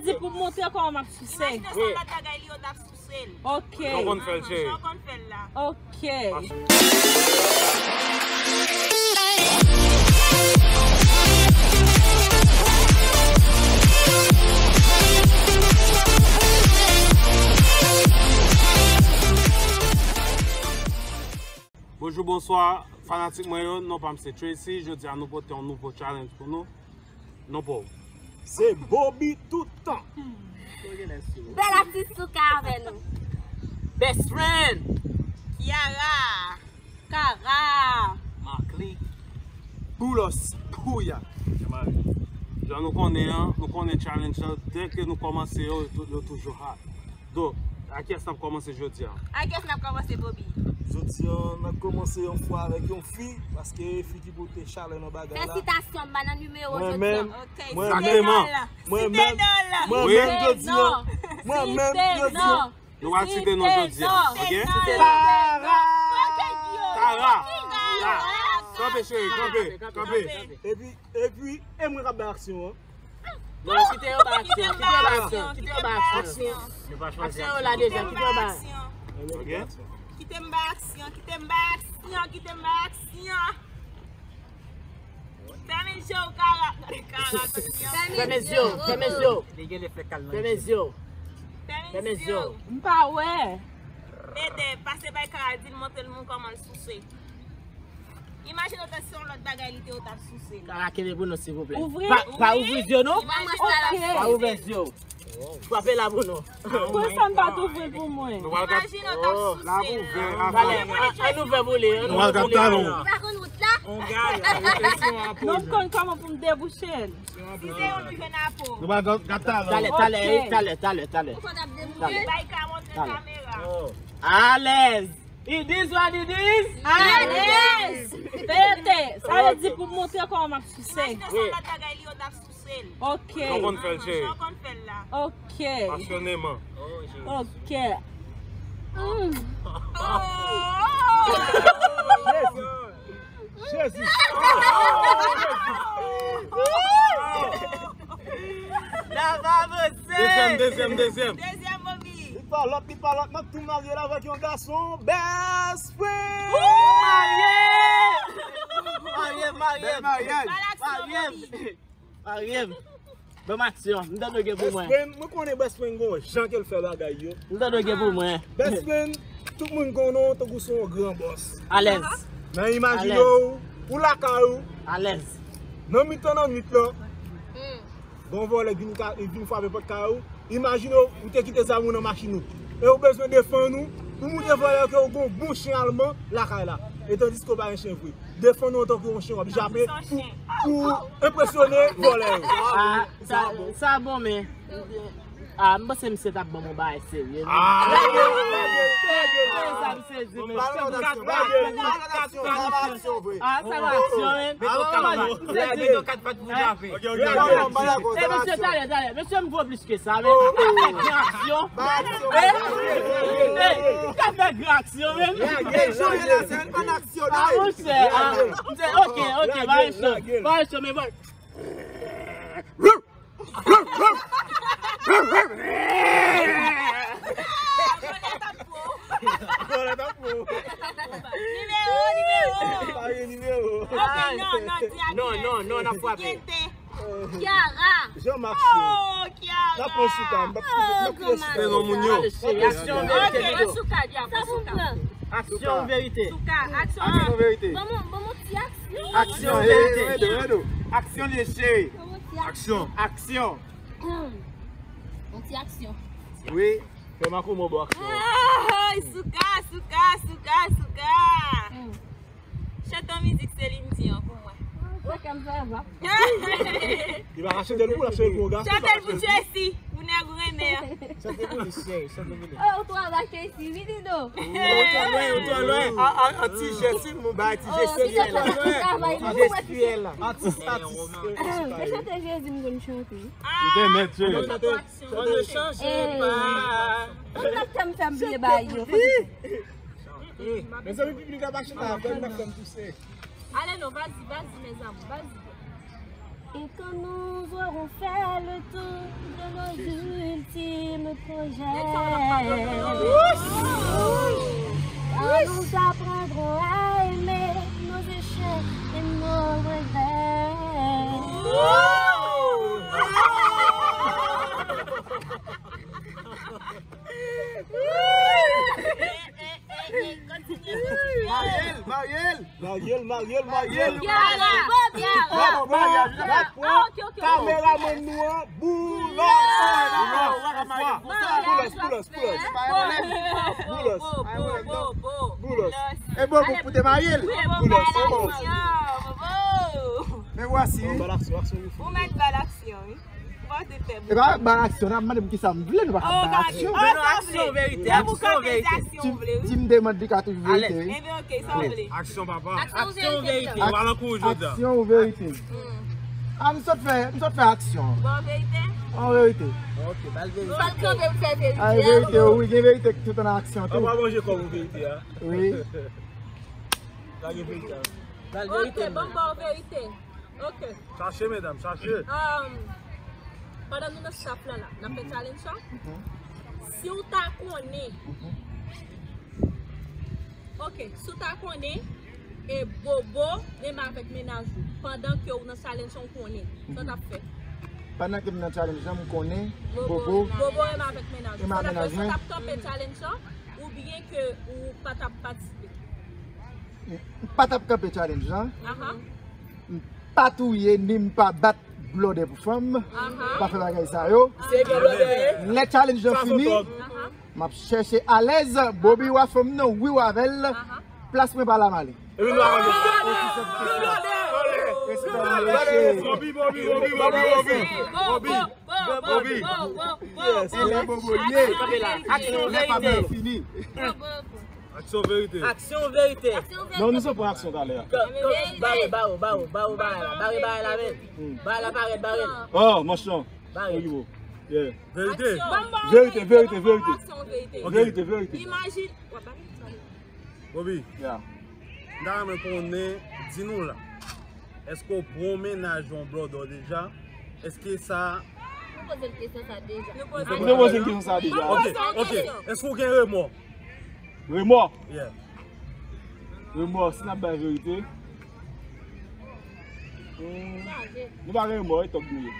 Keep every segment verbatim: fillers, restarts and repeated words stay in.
Di pou montre kòman m ap souse. Imajine se yon lòt bagay li yo t ap souse l. Ok. Jan w konn fè l, cheri. Jan w konn fè l la. Ok. Bonjou, bonswa, fanatik mwen yo. Non pa m se Tracy. Jodi a nou pote yon nouvo challenge pou nou. Non pa w. Se Bobby tout tan. Bèl atis Souka avè nou. Best friend. Kiara. Kara. Marcly. Boulos. Pouya. Jan nou konnen an, nou konnen challenge lan, dèke nou kòmanse yo, yo toujou hot. Donk, a kiyès n ap kòmanse jodi a? A kiyès n ap kòmanse, Bobby? Jodi a, n ap kòmanse yon fwa avèk yon fi, paske fi ki pote chalè nan bagay la. Felisitasyon, m ba nan nimewo jodi a. Mwen menm, ok, mwen menm, mwen menm, mwen menm jodi a, mwen menm jodi a. Nou va site non jodi a, ok? Tara! Tara! Kanpe, cheri, kanpe, kanpe. Epi, epi, e mwen k ap bay aksyon an. Non, kite yo bay aksyon, kite yo bay aksyon, kite yo bay aksyon. Aksyon yo la deja, kite yo bay. Ok. Kite m bay aksyon, kite m bay aksyon, kite m bay aksyon. Fèmen je w, Kara. Gade Kara, Kara. Fèmen je w, fèmen je w. Li gen efè kal nan je. Fèmen je w. Fèmen je w. M pa wè. Mede, pase bay Kara, di l montre l moun kòman l souse. Imajine w te se yon lòt bagay li te yo t ap souse l. Kara, kenbe pou nou, silvouplè. Ouvri. Pa, pa ouvri zye w, non. Ok. Pa ouvè zye w. Frape la pou nou. Pou sa m pa t ouvri l pou mwen. Imajine w t ap souse l. Talè, an, an ouvè pou li, an ouvè pou li. Nou pral gad talon. Ou pa konn wout la? Non, m konn kòman pou m debouche l. Si se yon jèn apo. Nou pral gad talon. Talè, talè, talè, talè, talè. Ou konn ap debouche? Bay ka montre kamera. Alèz. It is what it is. Alèz. Pete. Sa vle di pou montre kòman m ap souse. Imajine se yon lòt bagay li yo t ap souse l. Ok. Jan w konn fè l, cheri. Jan w konn fè l la. Ok. Pasyoneman. Ok. Mm. Jezi. Jezi. N ap avanse. Dezyèm, dezyèm, dezyèm. Dezyèm, Bobby. Li pa lòt, li pa lòt, m ap tou marye l avèk yon gason. Best friend. Marye! Marye, marye. Bèl aksyon, Bobby. Marye. Ban m aksyon. M tande w gen pou mwen. Best friend, mwen konnen best friend gon jan ke l fè bagay yo. M tande w gen pou mwen. Best friend, tout moun konnen w tankou se yon gran bòs. Alèz. Men imajine w, ou lakay ou. Alèz. Nan mitan nan nwit lan, gon vòlè vin ka, vin frape pòt kay ou. Imajine w, ou te kite zam ou nan machin ou. E ou bezwen defann ou, ou montre vòlè ke ou gon bon chen alman lakay la. E tandiske ou pa gen chen vre. Defann ou antanke yon chen w ap jape pou, pou enpresyone vòlè yo. Ah, sa, sa bon, men, ah, m panse misye t ap ban m yon bagay serye, non? Ah, sa m sezi, men. Ah, sa pa aksyon, men. Mesye, talè, talè. Mesye, m vo plis ke sa, men. M ka fè gran aksyon. M ka fè gran aksyon, men. Ah, monchè, ah, ok, ok, ba yo cho. Ba yo cho, men bon. Nimewo, nimewo. Pa gen nimewo. Ok, non, non, di aktè. Non, non, non, n ap frape. Kiara. Jean Maxime. Oh, Kiara. N ap pran Souka, m ap, m ap kite Souka. Prenon moun yo. Aksyon, verite, video. Souka, di apre Souka. Aksyon, verite. Souka, aksyon. Aksyon, verite. Bon, bon, bon, ti aksyon. Aksyon, verite. Aksyon, lye cheri. Aksyon. Aksyon. Bon, ti aksyon. Wi. Fè Makomo bò aksyon. Ay, Souka, Souka, Souka, Souka. Chante yon mizik Celine Dion pou mwen. Sa k ap fè va. Li pa ka chante l pou l ap chante pou yon gason. Chante l pou Tracy, pou nèg ou renmen an. Chante pou li, cheri, chante pou li. Oh, ou twò ba Tracy, vini non. Ou twò lwen, ou twò lwen. An, an, an ti jès, wi, mwen ba ti jès, wi. Ti jès, wi. Atis, atis. Mwen chante Jezi, m konn chante. Ou te mèt, cheri. Fò nou chanje pa. Fò n ap fè m fè m bliye bagay yo. Mezanmi, piblik la pa chita, fò n ap fè m touse. Ale non, vas-y, vas-y, mes amours, vas-y. Et quand nous aurons fait le tour de nos ultimes projets, quand nous apprendrons à aimer nos échecs et nos revers. Maryèl, Maryèl. Maryèl, Maryèl, Maryèl. Bravo, Maryèl. Kameramann nou an, Boulos. Boulos, Boulos, Boulos. Boulos. Boulos. E Bobo pou te Maryèl. Boulos, se bon. Me vwasi. Ou mèt bal aksyon, wi. E pa bal aksyon, n ap mande m kisa m vle, nou pa ka bal aksyon. Non, non, aksyon, verite, aksyon, verite. Ti m demande li ka toujou verite, wi. Enben, ok, sa w vle. Aksyon, papa. Aksyon, verite. Ou al an kouri jodi a. Aksyon ou verite? A, m sot fè, m sot fè aksyon. Bon, verite? An verite. Ok, bal verite. Bal kanpe pou fè verite. A, verite, wi, gen verite ki tout an aksyon tou. Ou pa manje kòb ou verite a. Wi. Lage verite a. Bal verite. Ok, ban m ba w verite. Ok. Chache, medam, chache. Um, pandan nou nan staff lan la, n ap fè challenge sa. Si w ta konnen, ok, si w ta konnen, e Bobo renmen avèk mennaj ou, pandan ke w nan challenge lan, w konnen, sa w t ap fè? Pandan ke m nan challenge lan, m konnen Bobo renmen avèk mennaj ou. Sa w t ap fè? Sa w t ap kanpe challenge lan, oubyen ke ou pa t ap patisipe? M pa t ap kanpe challenge lan. M pa touye ni m pa bat blòdè pou fanm. M pa fè bagay sa yo. Lè challenge lan fini, m ap chèche alèz. Bobi, w a fanm nan, wi, w avè l. Plas mwen pa la m ale. Respè, mesye. Bobi, Bobi, Bobi, Bobi, Bobi. Bobi. Yes, lè Bobo ye. Lè pa bèl fini. Aksyon verite. Aksyon verite. Non, nou se pran aksyon talè a. Bare, bare, bare, bare, bare, bare, bare la, men. Bare la, bare, bare. Oh, machan. Bare. Yeah. Verite. Verite, verite, verite. Verite, verite. Imajine. Bobi. Yeah. M ta renmen konnen, di nou la. Èske w pran mennaj yon blòdò deja? Èske sa... Nou poze l kesyon sa deja. Nou poze l kesyon sa deja. Ok, ok. Èske w gen remò? Remò? Yeah. Remò, si n ap bay verite. Hmm. Nou pa gen remò, e tòg nou ye.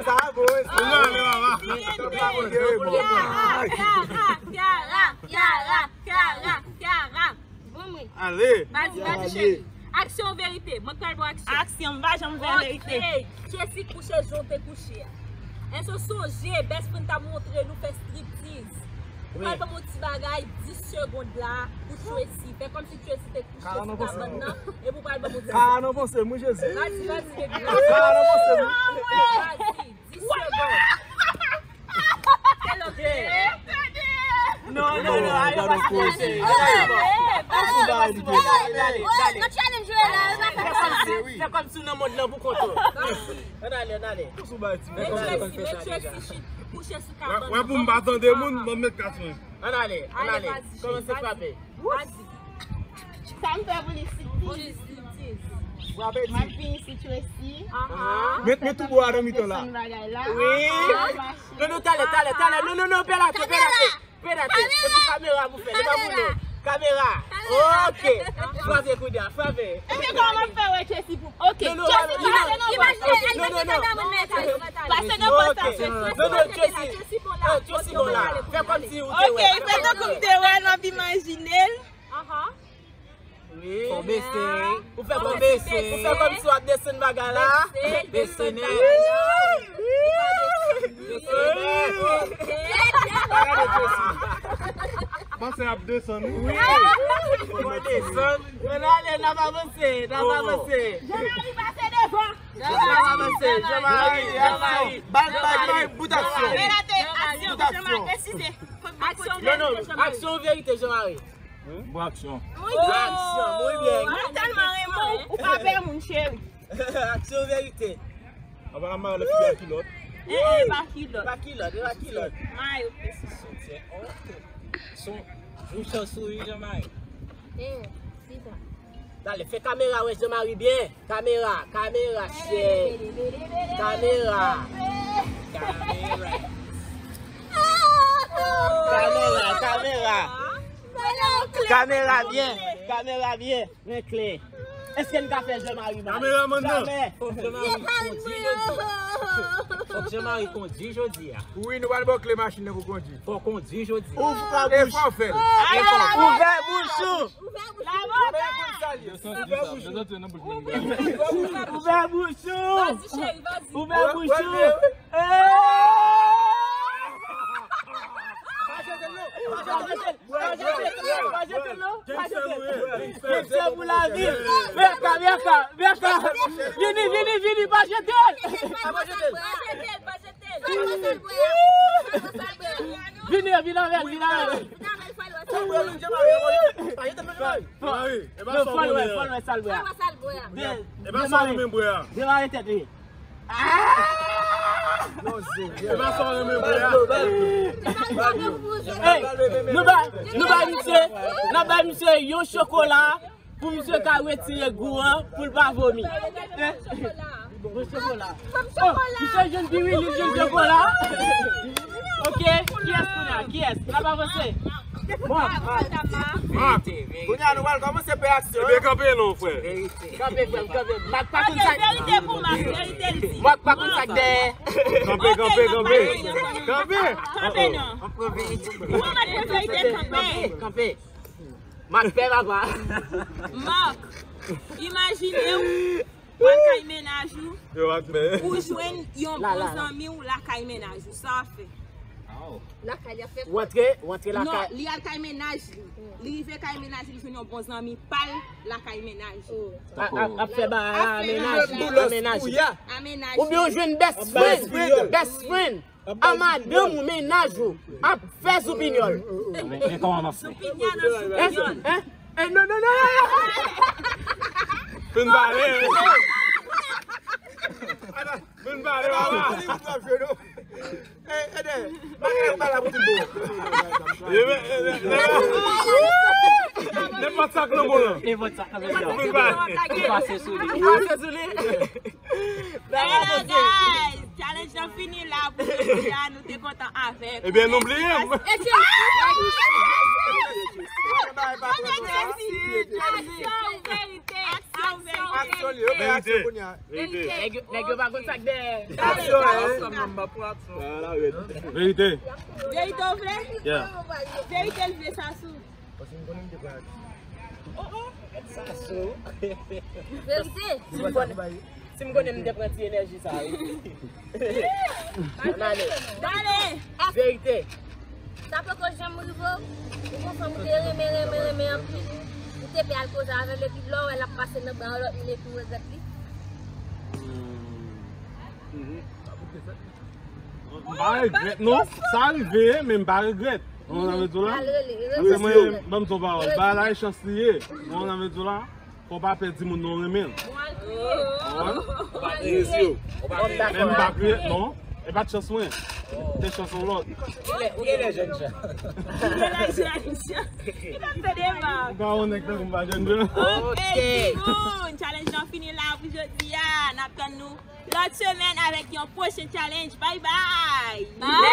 Sa bon, e sa bon. Nou pa gen remò. Kiara, Kiara, Kiara, Kiara. Bon, mwen. Ale. Vas-y, vas-y, chérie. Aksyon ou verite? Mwen k pral ba w aksyon. Aksyon, m pa janm fè verite. Ok. Tracy kouche jan w te kouche a. Èske w sonje best friend ta montre nou fè striptease? Ou pral ban m yon ti bagay, dis segond la, pou Tracy. Fè kòmsi Tracy te kouche sou kabann nan, epi w pral ban m yon ti bagay. Kara nan panse m, wi, Jezi. Vas-y, vas-y, baby. Kara nan panse m. Vas-y, dis segond. Non, non, non, ale pa sou koze. Fè kòmsi w nan mond lan pou kont ou. Ann ale, ann ale. Fè kòmsi w konn fè sa deja. Wè pou m pa tande moun, ban m met kat mwen. Ann ale, ann ale. Kòmanse frape. Sa m fè pou li, striptease. Frape di. M ap vini sou Tracy. Met, met tou bò a nan mitan la. Wi. Non, non, talè, talè, talè. Non, non, non, pè la, pè la. Pè la, se pou kamera pou fè, se pa pou nou. Kamera. Ok. Frape kounye a, frape. Epi kòman m ap fè wè Tracy pou... Ok, non, non, Tracy, non, non, non. Pase nan pòz sa. Non, non, Tracy. Tracy bon la. Fè kòmsi ou te wè. Ok, fè tankou m te wè, n ap imajine l. Fò bese. Ou fè kòm bese. Ou fè kòmsi w ap desann bagay la. Desann. Desann. Panse ap desann, wi. Wi. Fò desann. Ann ale, n ap avanse, n ap avanse. Jean-Marie pase devan. N ap avanse, Jean-Marie, Jean-Marie. Bal, bal, bal, bout aksyon. Bout aksyon. Non, non, aksyon ou verite, Jean-Marie? Bon aksyon. Bon aksyon, mwen byen. Mwen tèlman renmen w, ou pa pè moun, cheri. Aksyon verite. Apa la mare lè fi a kilòt. Eh, eh, pa kilòt. Pa kilòt, e pa kilòt. Mayo. Se soutyen, ok. Son, ou chan souri, Jean-Marie. Eh, kisa? Dale, fè kamera wè Jean Marie byen. Kamera, kamera, chè. Kamera. Kamera. Kamera, kamera. Kamera byen, kamera byen. Men klè. Èske n ka fè Jean Marie mal? Kameramann nan. Jamè. Fòk Jean Marie kondwi jodi a. Fòk Jean Marie kondwi jodi a. Wi, nou pral ba w kle machin nan pou kondwi. Fò kondwi jodi. Ou fè bouch. Ouvè bouch ou. Ouvè bouch ou. Ouvè bouch ou. Pa jete l, pa jete l, pa jete l, non, pa jete l. Gangsta pou lavi. Bianca, Bianca, Bianca. Vini, vini, vini, pa jete l. Pa jete l, pa jete l. Vini, vini avè l, vini avè l. Fò l wè, fò l wè sa l bwè a. Demare tèt li. Ah! E pa sa w renmen bwè a. Hey, nou ba, nou ba misye, n ap ba misye yon chokola pou misye ka retire gou an, pou l pa vomi. Hein? Bon chokola. Oh, misye jwenn piwili, li jwenn chokola. Ok, kiyès kounye a? Kiyès? N ap avanse. Mak. Mak. Kounye a nou pral kòmanse fè aksyon. Ebyen, kanpe non, frè. Kanpe, frè m, kanpe. Mak pa konn sa. Verite pou Mak, verite l di. Mak pa konn sa k dèyè. Kanpe, kanpe, kanpe. Kanpe. Kanpe non. Ou mèt fè verite, kanpe. Kanpe. Mak pè, papa. Mak, imajine w. Ou al kay mennaj ou, ou jwenn yon bon zanmi w lakay mennaj ou, sa w ap fè? Ou antre, ou antre lakay. Non, li al kay mennaj li. Li rive kay mennaj li, li jwenn yon bon zanmi pa l lakay mennaj li. Ap fè bagay la a mennaj, a mennaj. Oubyen ou jwenn best friend, best friend. A madanm ou, mennaj ou ap fè zoupinyòl. Men kòman m ap fè? Zoupinyòl nan zoupinyòl. Hein? Hein? Non, non, non, non, non. Fin pale. Fin pale, papa. Nenpòt sa k nan bon lan. Nenpòt sa k nan bon lan. Fin pale. Pase sou li. Pase sou li. Hello guys, challenge nan fini la pou jodi a, nou te kontan avèk ou. Ebyen, nou bliye m. Aksyon, verite, aksyon, verite. Aksyon, verite. Nèg yo, nèg yo pa konn sa k dèyè. Aksyon, hein. Verite. Verite ou vle? Yeah. Verite l vle, Sasou. Verite. Si m konnen, si m konnen m te pran ti enèji sa a, wi. Ann ale. Dale. Verite. Sa poko janm rive w? Ou gon fanm ou te renmen, renmen, renmen anpil. Ou te pè al koze avè l, epi lè w wè l ap pase nan bra yon lòt moun epi w regrèt li? M pa regrèt, non. Sa rive, men m pa regrèt. Ou konn sa m vle di w la? Paske mwen, ban m di w yon pawòl. Bagay la, e chans li ye. Ou konn sa m vle di w la? Fò w pa pè di moun non w renmen l. Ou konprann? Men m pa kriye, non. E pa t chans mwen. Te chans yon lòt. Ou genlè jènjan. Ou genlè jènjan. Ou pa wè yon nèg tankou m pa jènjan. Ok, timoun. Challenge lan fini la pou jodi a. N ap tann nou lòt semèn avèk yon pwochen challenge. Bye bye. Bye.